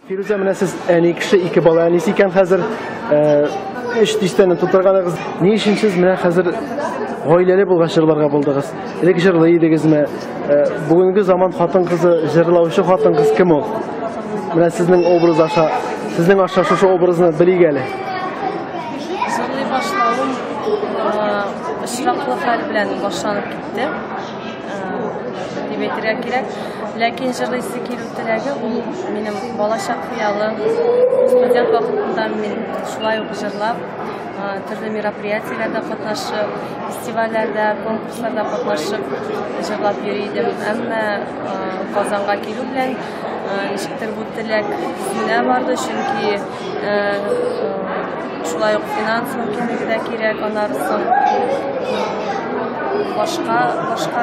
Фирүзә, менә сез әни кеше, ике бала әнисе икән хәзер. Өч дистәне тутырганыгыз. Ни өчен сез менә хәзер гаиләле булгач җырларга булдыгыз? Элек җырлый идегезме? Бүгенге заман хатын-кызы, җырлаучы хатын-кыз кем ул? Менә сезнең образ аша, сезнең аша шушы образны белик әле. Җырлый башлавым очраклы хәл белән башланып китте. Дип әйтергә кирәк. Ләкин җырлыйсы килү теләге ул минем балачак хыялым. Студент вакытында мин шулай ук җырлап, төрле мероприятиеләрдә катнашып, фестивальләрдә, конкурсларда катнашып җырлап йөри идем. Әмма Казанга килү белән ничектер бу теләк сүнә барды, чөнки шулай ук финанс мөмкинлеге дә кирәк, аннары соң башка башка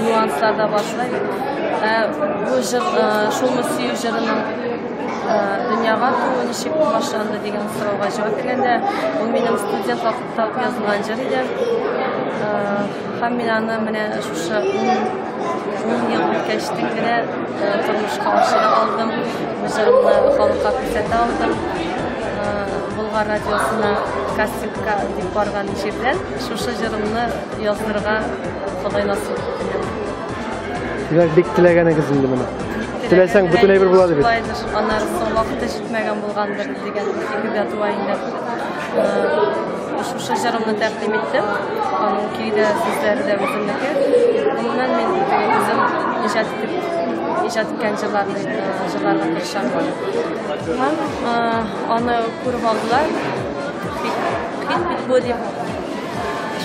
нюанслар да бар шулай. Бу җыр шулмы сөю җырының дөньяга тууы ничек башланды дигән сорауга җавап биргәндә, ул минем студент вакытта ук язылган җыр иде. Һәм мин аны менә шушы 10 ел үткәчтен генә тормышка ашыра алдым. Бу җырымны халыкка күрсәтә алдым. Болгар радиосына кастингка дип барган җирдән шушы җырымны яздырырга Ходай насыйп итте. Димәк, бик теләгәнегез инде моны. Теләсәң, бөтен әйбер була бит. Шулайдыр. Аннары соң вакыты җитмәгән булгандыр дигән фикер дә туа инде. Шушы җырымны тәкъдим иттем. Аның көе дә, сүзләре дә үземнеке. Гомумән, мин үзем иҗат итеп, иҗат иткән җырларны җырларга тырышам. Һәм аны күреп алдылар. Хит, хит бит бу дип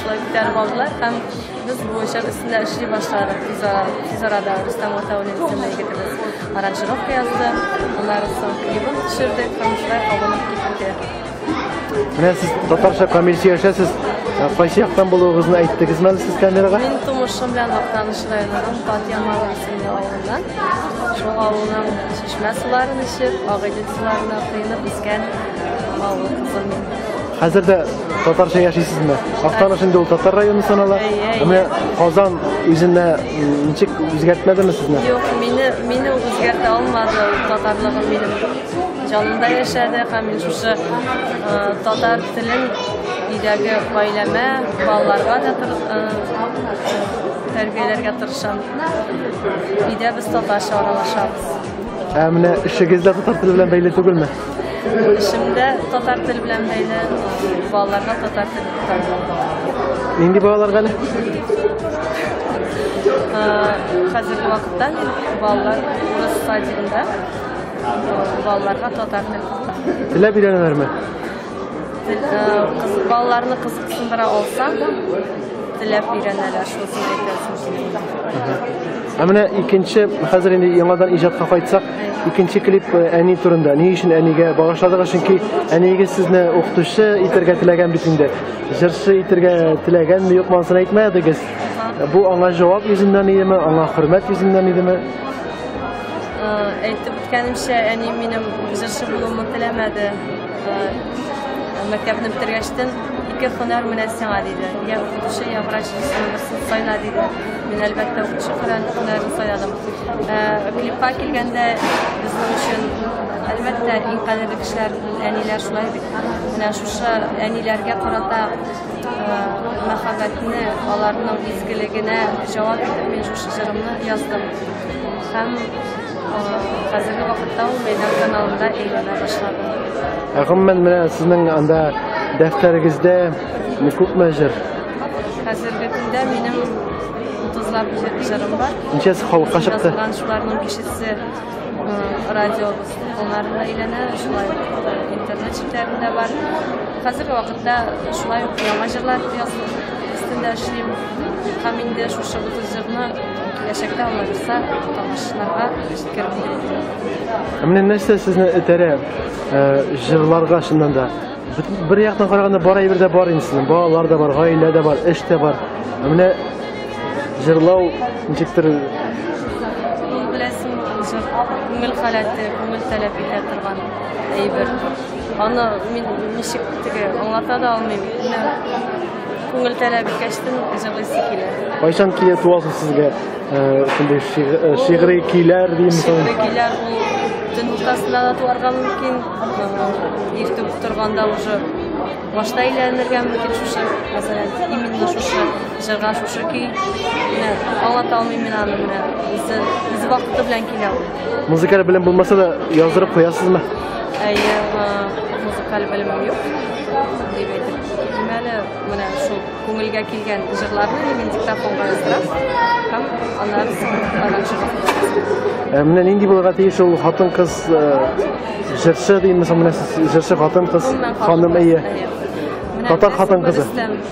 шулай күтәреп алдылар һәм без бу җыр өстендә эшли башладык. Тиз ара, тиз арада Рөстәм Гатауллин исемле егетебез аранжировка язды. Аннары соң клибын төшердек һәм шулай кабынып китте. Менә сез татарча камил сөйләшәсез. Кайсы яктан булуыгызны әйттегезме әле сез камерага? Мин тумышым белән Актаныш районының Татьямалы исемле авылыннан. Шул авылның чишмә суларын эчеп, Агыйдел суларына коенып үскән авыл кызы мин. Хәзер дә татарча яшисезме? Актаныш инде ул татар районы санала. Әйе, Ә менә Казан үзенә ничек үзгәртмәдеме сезне? Юк, мине мине үзгәртә алмады. Татарлыгым минем җанымда яшәде һәм мин шушы татар телен өйдәге гаиләмә, балаларга да тәрбияләргә тырышам. Өйдә без татарча аралашабыз. Ә менә эшегез дә татар теле белән бәйле түгелме? Эшем дә татар теле белән бәйле, балаларга татар теле укытам. Нинди балаларга әле? Хәзерге вакытта мин балалар урыс садигында балаларга татар теле укытам. Теләп өйрәнәләрме? Балаларны кызыксындыра алсаң, теләп өйрәнәләр, шунысын әйтәсем килә. Ә менә икенче, хәзер инде яңадан иҗатка кайтсак, икенче клип әни турында. Ни өчен әнигә багышладыгыз? Чөнки әниегез сезне укытучы итәргә теләгән бит инде. Җырчы итәргә теләгәнме, юкмы, анысын әйтмәдегез. Бу аңа җавап йөзеннән идеме, аңа хөрмәт йөзеннән идеме? Әйтеп үткәнемчә, әни минем җырчы булуымны теләмәде. Мәктәпне бетергәчтен ике һөнәр менә сиңа диде. Я укытучы, я врач, икесенең берсен сайла диде. Мин әлбәттә укытучы һөнәрен сайладым. Клипка килгәндә безнең өчен әлбәттә иң кадерле кешеләр ул әниләр шулай бит. Менә шушы әниләргә карата мәхәббәтне, аларның изгелегенә җавап итеп мин шушы җырымны яздым. Һәм хәзерге вакытта ул Мәйдан каналында әйләнә башлады. Ә гомумән менә сезнең анда дәфтәрегездә күпме җыр? Хәзерге көндә минем 30лап җырым бар. Ничәсе халыкка чыкты? Язылган шуларның бишесе радио дулкыннарында әйләнә, шулай ук интернет челтәрендә бар. Хәзерге вакытта шулай ук яңа җырлар язу өстендә эшлим. Һәм инде шушы 30 җырны киләчәктә Алла бирса тамашачыларга җиткереп булыр. Ә менә нәрсә сезне этәрә җырларга чыннан да? Бер яктан караганда бар әйбер дә бар инде сезнең. Балалар да бар, гаилә дә бар, эш тә бар. Ә менә җырлау ничектер Ул беләсең, җыр күңел халәте, күңел таләп итә торган әйбер. Аны мин ничек теге аңлата да алмыйм. Менә күңел таләп иткәчтен җырлыйсы килә. Кайчан килә туасың сезгә шундый шигъри көйләр дим? Шигъри көйләр ул Төн уртасында да туарга мөмкин, иртүк торганда уже башта әйләнергә мөмкин шушы, мәсәлән, именно шушы җырга шушы көй. Менә аңлата алмыйм мин аны, менә үзе, үзе вакыты белән килә ул. Музыкаль белем булмаса да яздырып куясызмы? Әйе, музыкаль белемем юк, дип әйтеп китим әле. Менә шул күңелгә килгән җырларны мин диктофонга яздырам һәм аннары соң аранжировка. Менә нинди булырга тиеш ул хатын-кыз җырчы димме соң, менә сез җырчы хатын-кыз ханым, әйе. Татар хатын-кызы.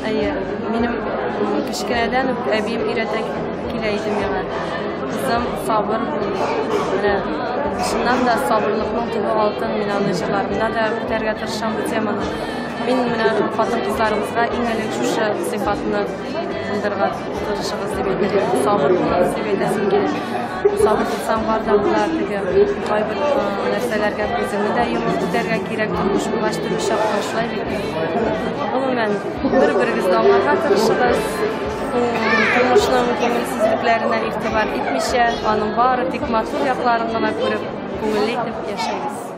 Әйе. Минем кечкенәдән үк әбием өйрәтә килә иде миңа. Кызым, сабыр бул дип. Менә чыннан да сабырлыкның төбе алтын. Мин аны җырларымда да күтәрергә тырышам бу теманы. Мин менә хатын-кызларыбызга иң элек шушы сыйфатны булдырырга тырышыгыз дип әйтер идем. Сабыр булыгыз дип әйтәсем килә. Сабыр булсаң бар да була, теге кайбер нәрсәләргә күзеңне дә йомып үтәргә кирәк, тормыш булгач төрле чакта шулай бит. Гомумән, бер-берегезне аңларга тырышыгыз. Тормышның күңелсезлекләренә игътибар итмичә, аның бары тик матур якларын гына күреп, күңелле итеп яшәгез.